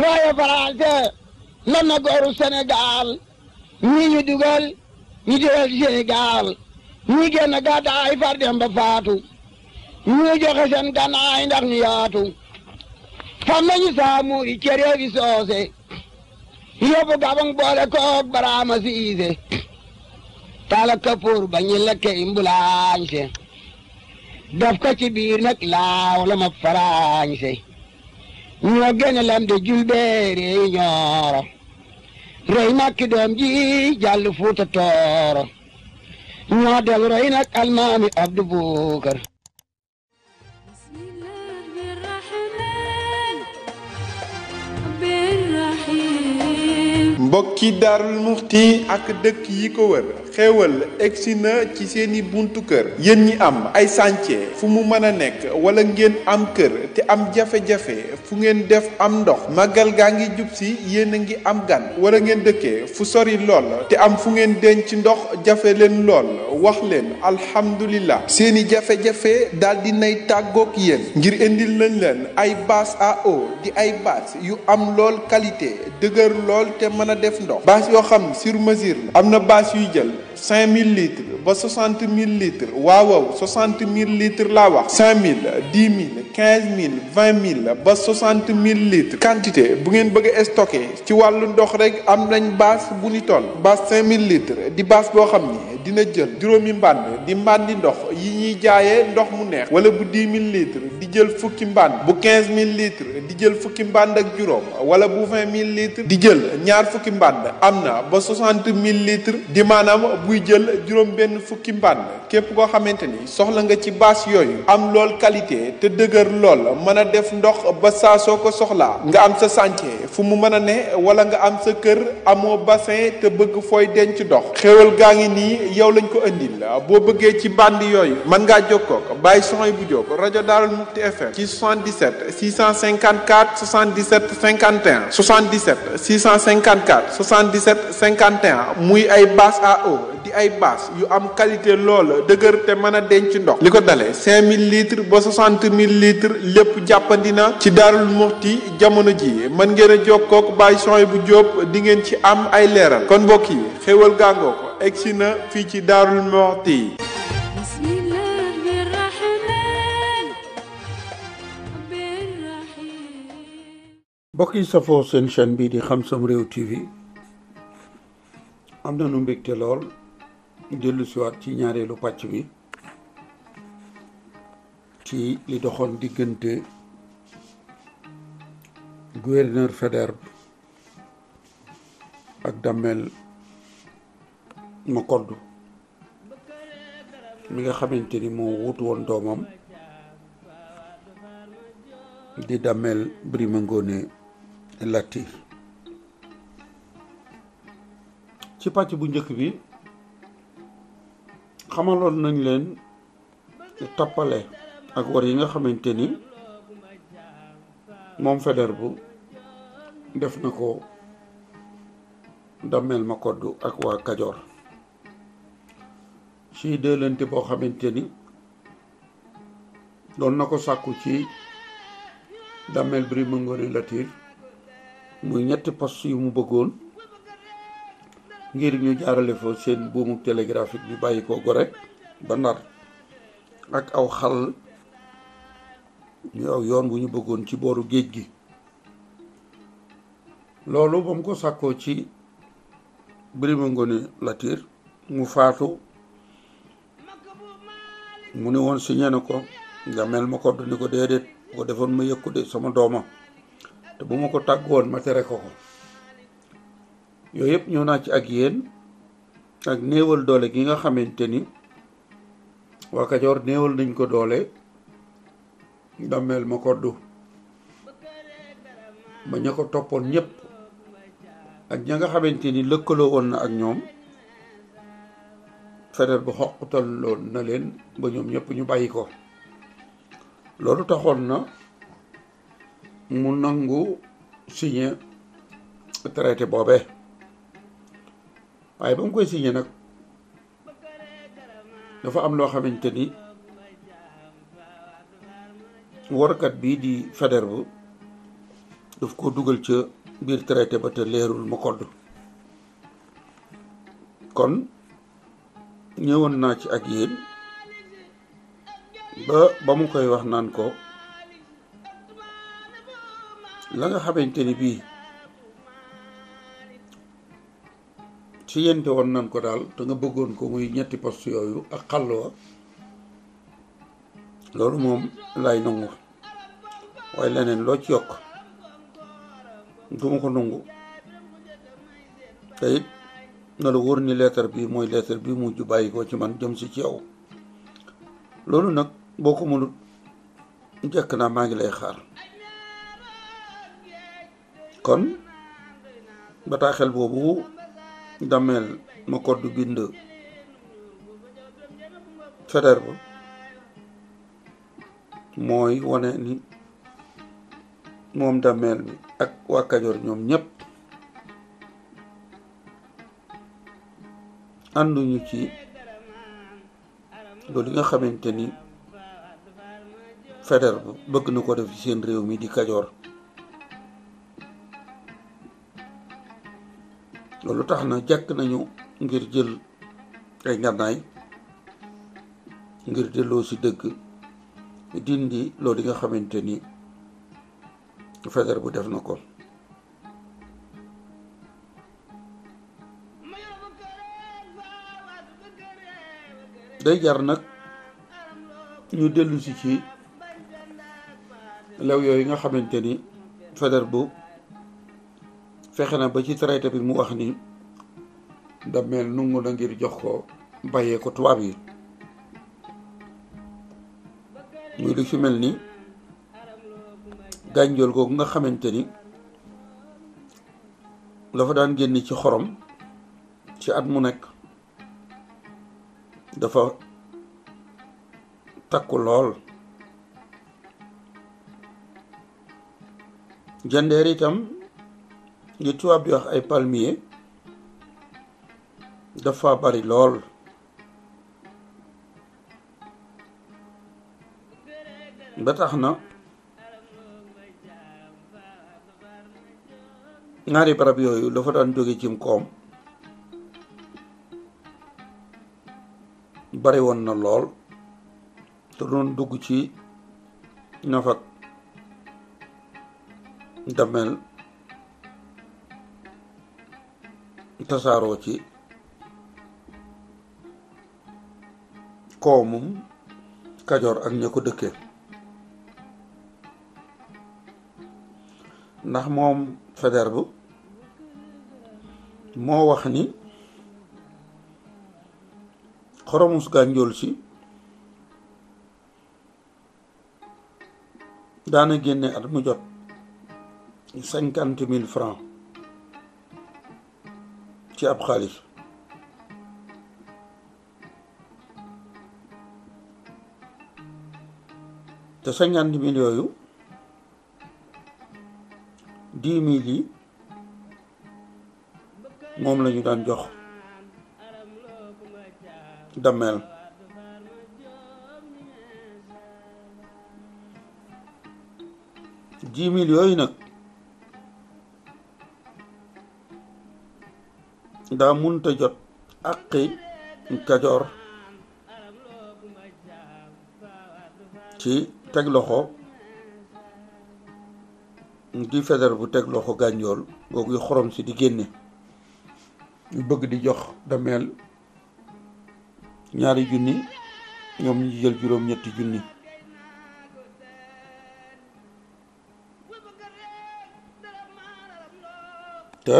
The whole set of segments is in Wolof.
waaye Faranse lan na gooru Sénégal ñii ñu dugal ñu dugal Sénégal ñii génn gàddaay far dem ba faatu ñu joxe seen gànnaay ndax ñu yaatu fam nañu saamu i cere fi soose yóbbu Gabang boole koog Baraama Siise tala kapoor ba ñu lekke imbulaañse daf ko ci biir nag laaw la ma faraañse ñoo gene lam de julbeere yi ñooro rey makki doom ji jàll Fuuta Tooro ñoo del rey nag almaami Abdu Bukar mbokki Daarul Muxti ak dëkk yi ko wër xéewal egsi na ci seeni buntu kër yéen ñi am ay chantier fu mu mën a nekk wala ngeen am kër te am jafe-jafe fu ngeen def am ndox màggal gaa ngi jub si yéen a ngi am gan wala ngeen dëkkee fu sori lool te am fu ngeen denc ndox jafe leen lool wax leen alhamdulillah seeni jafe-jafe daal di nay tàggook yéen ngir indil nañ leen ay bâche à eau di ay bâche yu am lool qualité dëgër lool te mën a def ndox bâche yoo xam sur mesure la am na bâche yuy jël 5000 litres ba 60 000 litres waaw 60 000 litres laa wax 5000 10 000 15 000 20 000 ba 60 000 litres quantité bu ngeen bëgg a stocké ci wàllu ndox rek am nañ bâche bu ni toll bâche 5000 litres di bâche boo xam ni dina jël juróomi mbànd di mbàndi ndox yi ñuy jaayee ndox mu neex wala bu 10 000 litres di jël fukki mbànd bu 15 000 litres di jël fukki mbànd ak juróom wala bu 20 000 litres di jël ñaar fukki mbànd am na ba 60 000 litres di maanaam buy jël juróom benn fukki mbànd képp koo xamante ni soxla nga ci bâche yooyu am lool qualité te dëgër lool mën a def ndox ba saa soo ko soxlaa nga am sa chantier fu mu mën a ne wala nga am sa kër amoo bassin te bëgg fooy denc ndox xéwal gaa ngi nii yow lañ ko indil boo bëggee ci band yooyu mën ngaa jokkoo ko Baye Sohaibou Diop rajo Daarul Muxti FM ci 77 654 77 51 77 654 77 51 muy ay bâche à eau di ay bâche yu am qualité lool dëgër te mën a denc ndox li ko dalee 5000 litres ba 60 000 litres lépp jàppandi na ci Daarul Muxti jamono ji mën ngeen a jokkoo ak Baye Sohaibou Diop di ngeen ci am ay leeral kon mbokk yi xéwal gàngoo ko egsi na fii ci Daarul Muxti. mbokk yi safoo seen chaîne bii di Xam Sam Réew TV am na nu mbégte lool dellu siwaat ci ñaareelu pàcc bi ci li doxoon diggante gouverneur Faidherbe ak Damel Makoddu mi nga xamante ni moo wutu woon doomam di Damel Birima Ngóone Latiir ci pàcc bu njëkk bi xamaloon nañ leen tappale ak war yi nga xamante ni moom Faidherbe def na ko Damel Makoddu ak waa Kajoor ci dëlante boo xamante ni doon na ko sàkku ci Damel Birima Ngóone Latiir muy ñetti poste yu mu bëggoon ngir ñu jaarale fa seen buumu télégraphique bi bàyyi ko Gorée ba Ndar ak aw xal ñu aw yoon bu ñu bëggoon ci booru géej gi loolu ba mu ko sàkkoo ci Birima Ngóone Latiir mu faatu mu ne woon signé na ko Damel Makoddu ni ko déedéet bu ko defoon ma yëkku de sama dooma te bu ma ko tàggoon ma tere ko ko yooyu yëpp ñëw naa ci ak yéen ak néewal doole gi nga xamante ni waa Kajoor néewal nañ ko doole Damel Makoddu ba ña ko toppoon ñëpp ak ña nga xamante ni lëkkaloo woon na ak ñoom Faidherbe xoqutal loon na leen ba ñoom ñëpp ñu bàyyi ko loolu taxoon na mu nangu signé traité boobee waaye ba mu koy signé nag dafa am loo xamante ni warkat bii di Faidherbe daf ko dugal ca biir traité ba te leerul ma kodd kon ñëwoon naa ci ak yéen ba mu koy wax naan ko la nga xamante ni bii ci yente woon nan ko daal te nga bëggoon ko muy ñetti poste yooyu ak xàll wa loolu moom lay nangu waaye leneen loo ci yokk duma ko nangu te it na la wóor ni leetar bi mooy leetar bi mujj bàyyi ko ci man jëm si ci yow loolu nag boo ko mënut njëkk naa maa ngi lay xaar kon bataaxel boobu Damel ma kodd bind Faidherbe mooy wane ni moom Damel bi ak waa Kajoor ñoom ñépp ànduñu ci loolu nga xamante ni Faidherbe bëgg na ko def ci seen réew mi di Kajoor loolu tax na jàkk nañu ngir jël ay ngànnaay ngir delloo ci dëgg dindi loolu nga xamante ni Faidherbe bu def na ko day jar nag ñu dellu si ci lew yooyu nga xamante ni Faidherbe bu fexe na ba ci traité bi mu wax ni Damel nungu na ngir jox ko bàyyee ko tubaab yi muy lu ci mel ni gànjool googu nga xamante ni dafa daan génn ci xorom ci at mu nekk dafa takku lool jandeer itam li tubaab di wax ay palmier dafa bari lool ba tax na ñaari barab yooyu dafa daan jóge cim koom bari woon na lool te doon dugg ci nafak Damel tasaaroo ci koomum Kajoor ak ña ko dëkkee ndax moom Faidherbe moo wax ni xoromus gànjool si daana génne at mu jot 50,000 francs ci ab xaalis te 50,000 yooyu 10,000 yi moom lañu daan jox Damel yooyu nag daa munta jot àqi Kajoor ci teg loxo di Faidherbe bu teg loxo gànjool googu xorom si di génne ñu bëgg di jox Damel 2 junni ñoom ñu jël juróom-ñetti junni te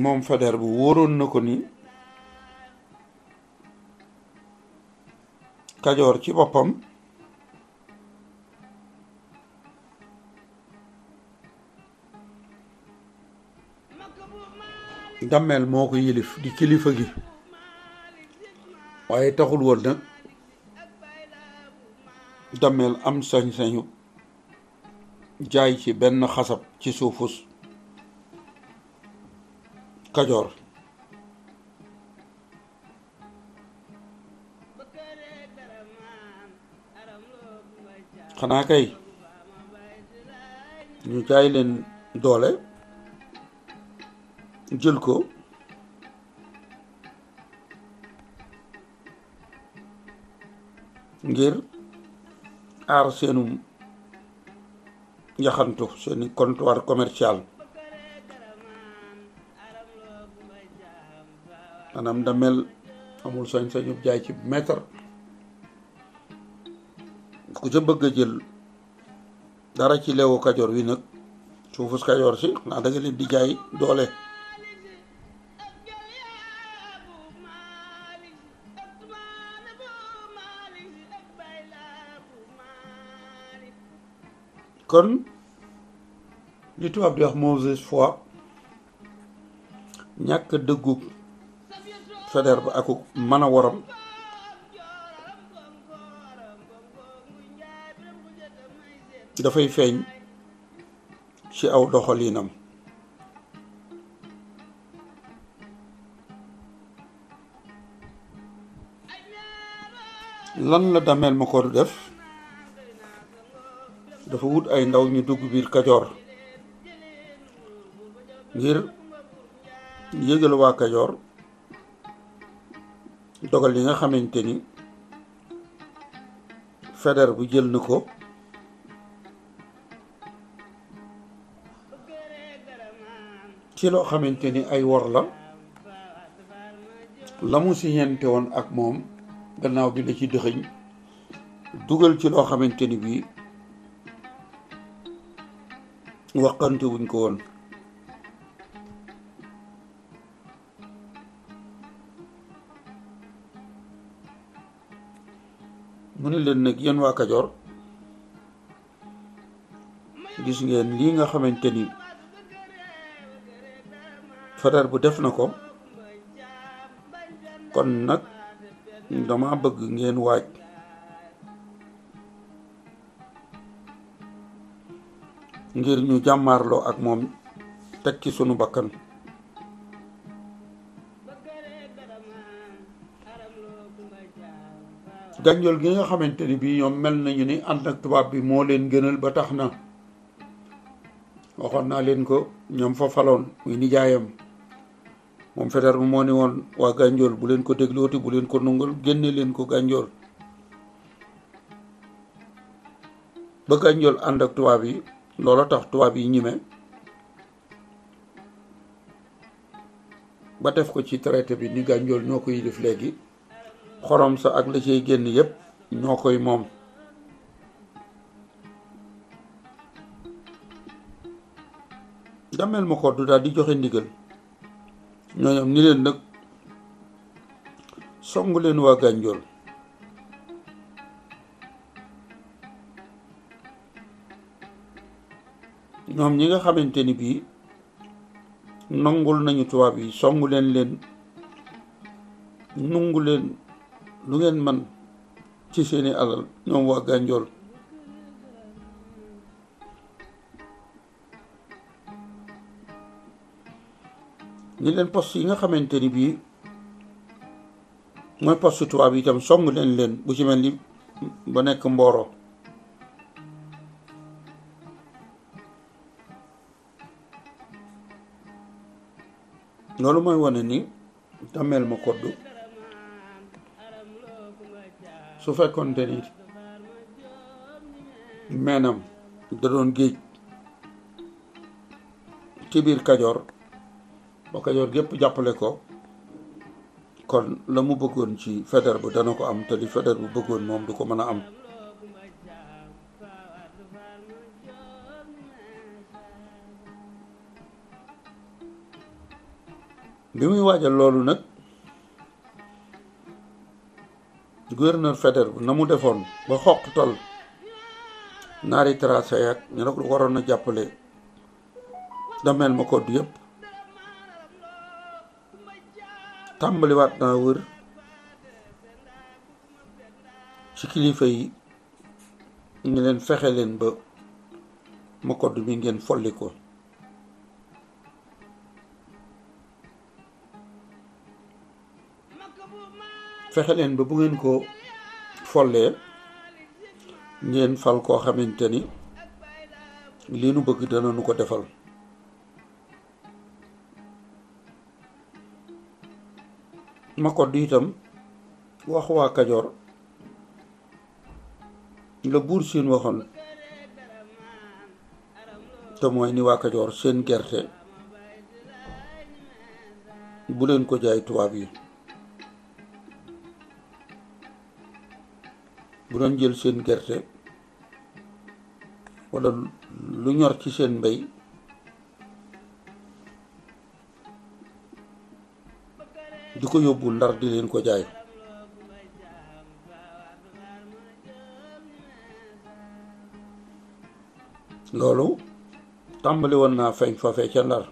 moom Faidherbe bu wóoroon na ko ni Kajoor ci boppam Damel moo ko yilif di kilifa gi waaye taxul woon nag Damel am sañ-sañu jaay ci benn xasab ci suufus Kajoor xanaa kay ñu jaay leen doole jël ko ngir aar seenum yaxantu seeni comptoir commercial maanaam Damel amul sañ-sañu jaay ci mètre ku ca bëgg a jël dara ci leewu Kajoor wi nag suufus Kajoor si xanaa da nga leen di jaay doole kon li tubaab di wax mauvaise foi ñàkk dëggu Faidherbe ba aku mën a waram dafay feeñ ci aw doxalinam lan la Damel Makor def dafa wut ay ndaw ñu dugg biir Kajoor ngir yëgal waa Kajoor dogal yi nga xamante ni Faidherbe bu jël na ko ci loo xamante ni ay wor la mu siñente woon ak moom gannaaw bi la ci dëxëñ dugal ci loo xamante ni bii waxante wuñ ko woon mu ne leen nag yéen waa Kajoor gis ngeen lii nga xamante ni Faidherbe bu def na ko kon nag dama bëgg ngeen waaj ngir ñu jàmmaarloo ak moom teg ci sunu bakkan Ganjool gi nga xamante ni bii ñoom mel nañu ni ànd ak tubaab bi moo leen gënal ba tax na waxoon naa leen ko ñoom fa faloon muy nijaayam moom Faidherbe moo ni woon waa Ganjool bu leen ko déglooti bu leen ko nungul génne leen ko Ganjool ba Ganjool ànd ak tubaab yi loola tax tubaab yi ñime ba def ko ci traité bi ni Ganjool ñoo ko yilif léegi xorom sa ak la cay génn yépp ñoo koy moom Damel Makor du daal di joxe ndigal ñooñam ni leen nag songu leen waa Ganjool ñoom ñi nga xamante ni bii nangul nañu tubaab yi songu leen nungu leen lu ngeen man ci seeni alal ñoom waa Ganjool ni leen poste yi nga xamante ni bii mooy poste tubaab yi itam songu leen bu ci mel ni ba nekk Mboro loolu mooy wane ni Damel Makor su fekkoonte ni meenam da doon géej ci biir Kajoor ba Kajoor gépp jàppale ko kon la mu bëggoon ci Faidherbe bu dana ko am te li Faidherbe bu bëggoon moom du ko mën a am bi muy waajal loolu nag gouverneur Faidherbe bu na mu defoon ba xoqtal naari tracé ak ñu ne ko waroon na jàppale Damel Makor yëpp tàmbaliwaat naa wër ci kilifa yi ñu leen fexe leen ba Makor mi ngeen folli ko fexe leen ba bu ngeen ko follee ngeen fal koo xamante ni li nu bëgg dana nu ko defal. ma ko di itam wax waa Kajoor la Buur Siin waxoon te mooy ni waa Kajoor seen gerte bu leen ko jaay tubaab yi. bu doon jël seen gerte wala lu ñor ci seen mbay di ko yóbbu Ndar di leen ko jaay. loolu tàmbali woon naa feeñ fa fee ca Ndar.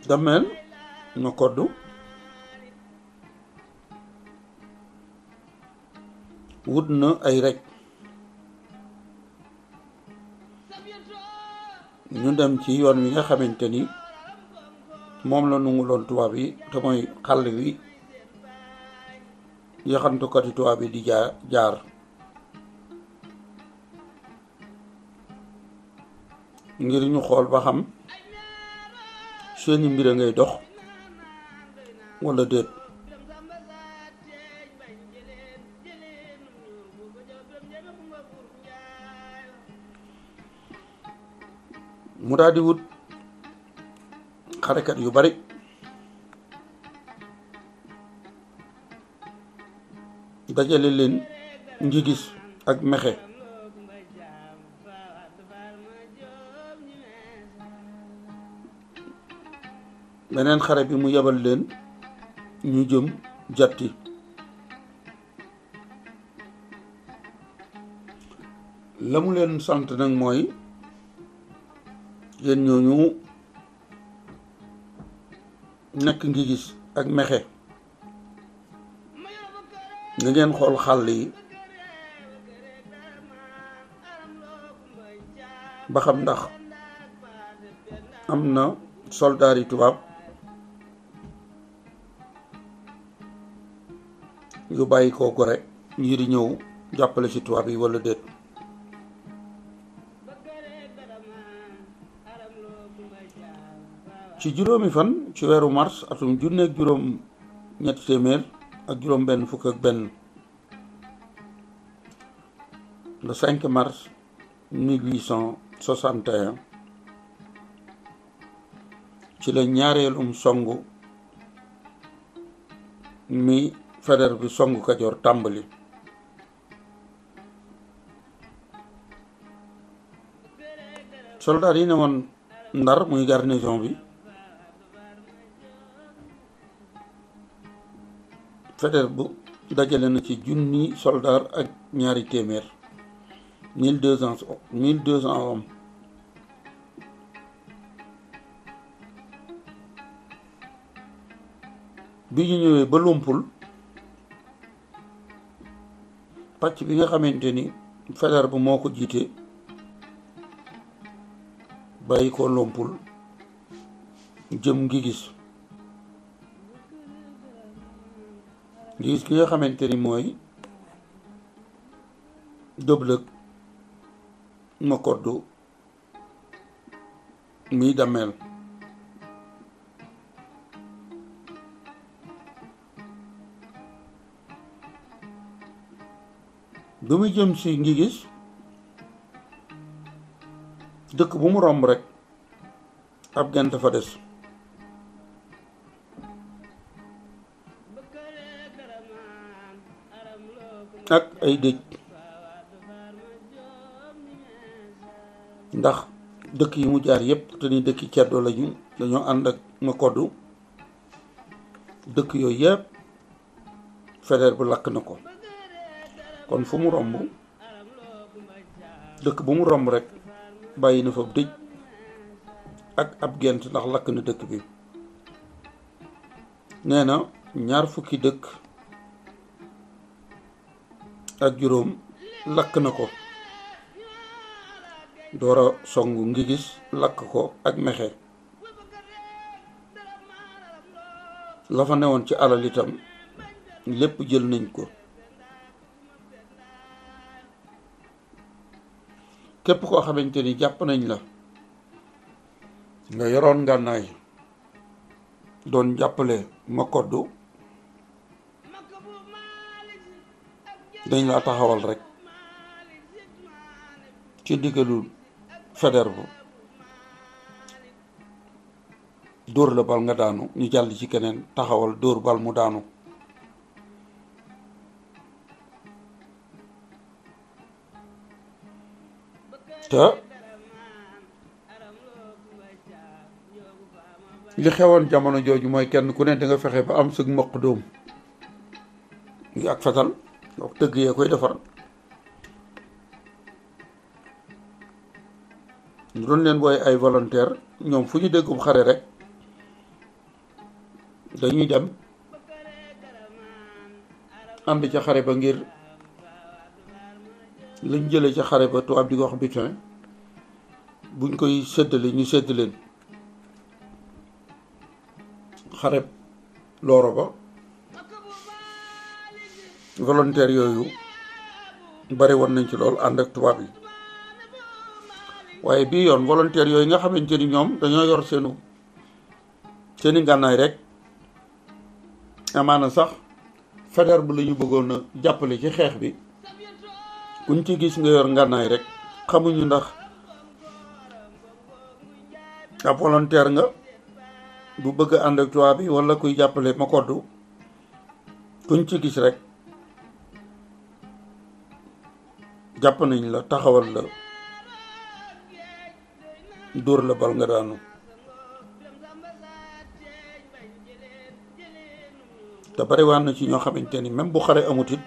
dameel ma koddu wut na ay rek ñu dem ci yoon wi nga xamante ni moom la nu loon tubaab yi te mooy xàll wi yaxantukati tubaab yi di jaar ngir ñu xool ba xam seeni mbir a ngay dox wala déet. mu daal di wut xarekat yu bari dajale leen Ngigis ak Mexe. beneen xare bi mu yebal leen ñu jëm Jatti. la mu leen sant nag mooy yéen ñooñu nekk Ngigis ak Mexe na ngeen xool xàll yi ba xam ndax am na soldaar yi tubaab yu bàyyi koo Gore ñii di ñëw jàppale ci tubaab yi wala déet. ci juróomi fan ci weeru mars atum junneeg juróom ñetti téeméer ak juróom benn fukk ak benn le 5 mars 1861 ci la ñaareelum songu mi Faidherbe bi songu Kajoor tàmbali. soldat yi ne woon Ndar muy garnison bi Faidherbe bu dajale na ci junni soldat ak ñaari téeméer 1200 hommes. bi ñu ñëwee ba Lumpul pàcc bi nga xamante ni Faidherbe bu moo ko jiite bàyyi ko Lumpul jëm Ngigis. Ngigis ki nga xamante ni mooy Dëblëg ma koddu mi dameel. bi muy jëm si Ngigis dëkk bu mu romb rek ab gent fa des. ak ay dëj ndax dëkk yi mu jaar yépp te ni dëkki ceddo lañu dañoo ànd ak ma koddu dëkk yooyu yépp Faidherbe bu lakk na ko. kon fu mu romb dëkk bu mu romb rek bàyyi na fa dëj ak ab gent ndax lakk na dëkk bi. nee na 20 fukki dëkk ak juróom lakk na ko doora songu Ngigis lakk ko ak Mexe. la fa newoon ci alal itam lépp jël nañ ko. képp koo xamante ni jàpp nañ la nga yoroon ngànnaay doon jàppale Makoddu dañ laa taxawal rek ci ndigalul Faidherbe dóor la bal nga daanu ñu jàll ci keneen taxawal dóor bal mu daanu. te li xewoon jamono jooju mooy kenn ku ne da nga fexe ba am sëg mokk doom yi ak fetal donc dëgg yee koy defar. ñu doon leen wooye ay volontaire ñoom fu ñu déggum xare rek dañuy dem ànd ca xare ba ngir lañ jëlee ca xare ba tubaab di ko wax butin buñ koy séddale ñu sédd leen. xare looro ba volontaire yooyu bari woon nañ ci lool ànd ak tubaab yi waaye bii yoon volontaire yooyu nga xamante ni ñoom dañoo yor seeni ngànnaay rek amaana sax Faidherbe la ñu bëggoon a jàppale ci xeex bi kuñ ci gis nga yor ngànnaay rek xamuñu ndax ab volontaire nga bu bëgg a ànd ak tubaab bi wala kuy jàppale Makoddu kuñ ci gis rek jàpp nañ la taxawal la dóor la bal nga daanu. te bari waan na ci ñoo xamante ni même bu xare amut it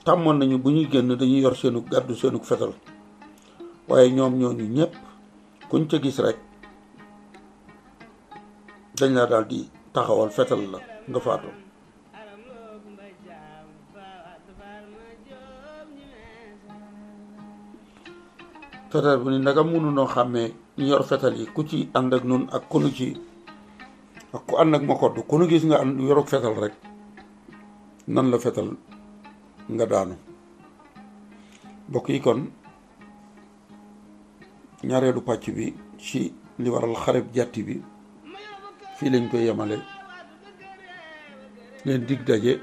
tàmmoon nañu bu ñuy génn dañuy yor seenu gàddu seenu fetal waaye ñoom ñooñu ñëpp kuñ ca gis rek dañ laa daal di taxawal fetal la nga faatu. fetal bu ni ndagam mënunoo xàmmee ñu yor fetal yi ku ci ànd ak nun ak ku nu ci ak ku ànd ak Makoddu ku nu gis nga ànd yoruk fetal rek nan la fetal nga daanu. mbokk yi kon ñaareelu pàcc bi ci li waral xareb Jatti bi fii lañ koy yemale leen dig daje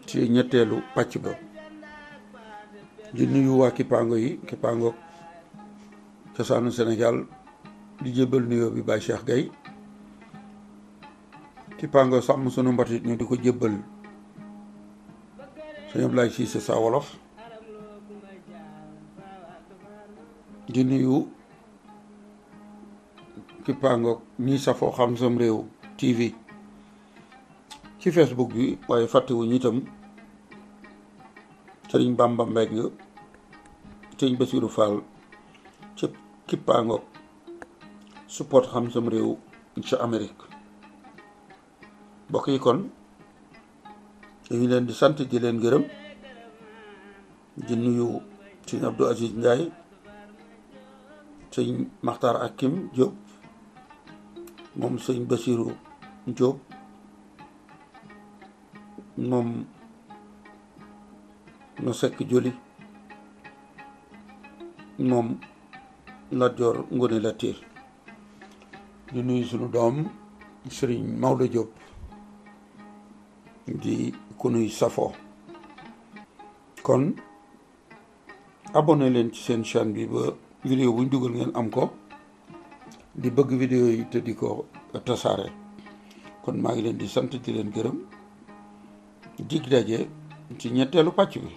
ci ñetteelu pàcc ba. di nuyu waa Kipango yi Kipango cosaanu Sénégal di jébbal nuyoo bi Baye Cheikh Gaye Kipango sàmm sunu mbatit ñu di ko jébbal sëñ Ablaye Cissé Saa Wolof. di nuyu Kipango ñi safoo Xam Sam Réew TV ci Facebook bi waaye fàttewuñu itam sëriñ Bamba Mbeng sëriñ Basiru Fall ci Kipango support Xam Sam Réew ca Amérique. mbokk yi kon dañu leen di sant di leen gërëm di nuyu sëriñ Abdou Aziz Ndiaye sëriñ Maxtaar Akim Diop moom sëriñ Basiru Diop moom no sekk joli moom Lat Joor Ngoone Latiir di nuyu sunu doom Sëriñ Maodo Diop di ku nuy safoo. kon abonné leen ci seen chaîne bi ba vidéo buñ dugal ngeen am ko di bëgg vidéo yi te di ko tasaare. kon maa ngi leen di sant di leen gërëm dig daje ci ñetteelu pàcc bi.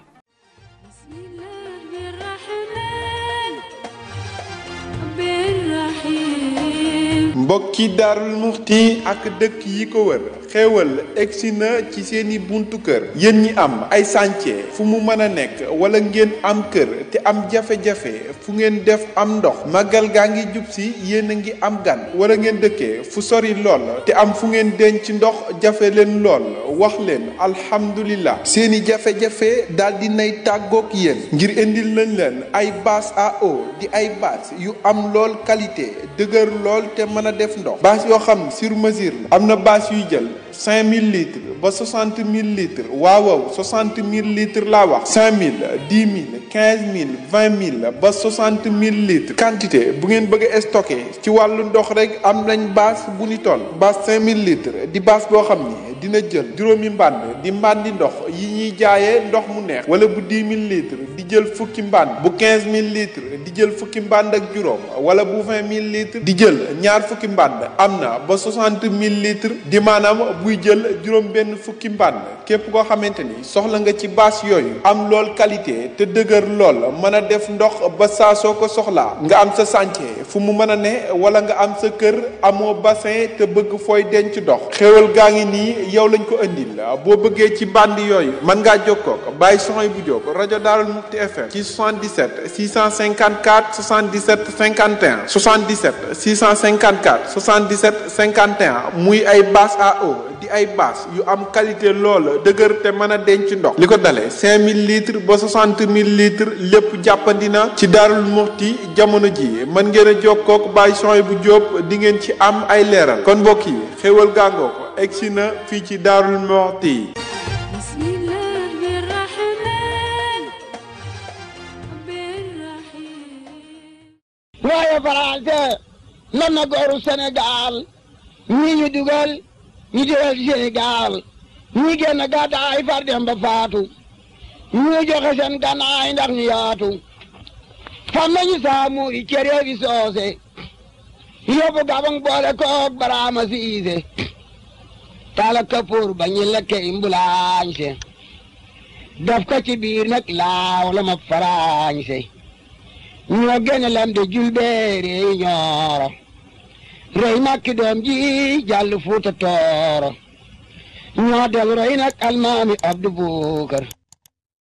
mbokki Daarul Muxti ak dëkk yi ko wër xéewal egsi na ci seeni buntu kër yéen ñi am ay chantier fu mu mën a nekk wala ngeen am kër te am jafe-jafe fu ngeen def am ndox màggal gaa ngi jub si yéen a ngi am gan wala ngeen dëkkee fu sori lool te am fu ngeen denc ndox jafe leen lool wax leen alhamdulillah seeni jafe-jafe daal di nay tàggook yéen ngir indil nañ leen ay bâche à eau di ay bâche yu am lool qualité dëgër lool te mën a def ndox. bâche yoo xam ne sur mesure la. am na bâche yuy jël 5000 litres ba 60 000 litres waaw 60 000 litres laa wax. 5000 10 000 15 000 20 000 ba 60 000 litres. quantité bu ngeen bëgg a stocké ci wàllu ndox rek am nañ bâche bu ni toll. bâche 5000 litres di bâche boo xam ni dina jël juróomi mbànd di mbàndi ndox yi ñuy jaayee ndox mu neex. wala bu 10 000 litres di jël fukki mbànd. bu 15 000 litres di jël fukki mbànd ak juróom. wala bu 20 000 litres di jël ñaar fukki mbànd. am na ba 60 000 litres di maanaam buy jël juróom benn fukki mbànd. képp koo xamante ni soxla nga ci bâche yooyu am lool qualité te dëgër lool mën a def ndox ba saa soo ko soxlaa nga am sa chantier fu mu mën a ne wala nga am sa kër amoo bassin te bëgg fooy denc ndox xéwal gaa ngi nii yow lañ ko andil boo bëggee ci bandi yooyu mën ngaa jokkoo ko Baye Souhaïbou Diop rajo Daarul Muxti FM ci 77 654 77 51 77 654 77 51 muy ay bâche à eau di ay bâche yu am qualité lool dëgër te mën a denc ndox li ko dalee 5000 litres ba 60 000 litres lépp jàppandi na ci Daarul Muxti jamono ji mën ngeen a jokkoo ak Baye Souhaïbou Diop di ngeen ci am ay leeral kon mbokk yi xéwal gàngoo ko egsi na fii ci Daarul Muxti. waaye français lan na gooru Sénégal ñii ñu dugal ñu dugal Sénégal ñi génn gàddaay far dem ba faatu ñu joxe seen gànnaay ndax ñu yaatu fam nañu saamu i cere fi soose yóbbu gabang boole koog baraama siise tala kapoor ba ñu lekke imbulaañse daf ko ci biir nag laaw la ma faraañse ñoo gën a lam de julbeere ñooro rey makki doom ji jàll fuuta tooro ñoo del roy nag almaami Abdu Bukar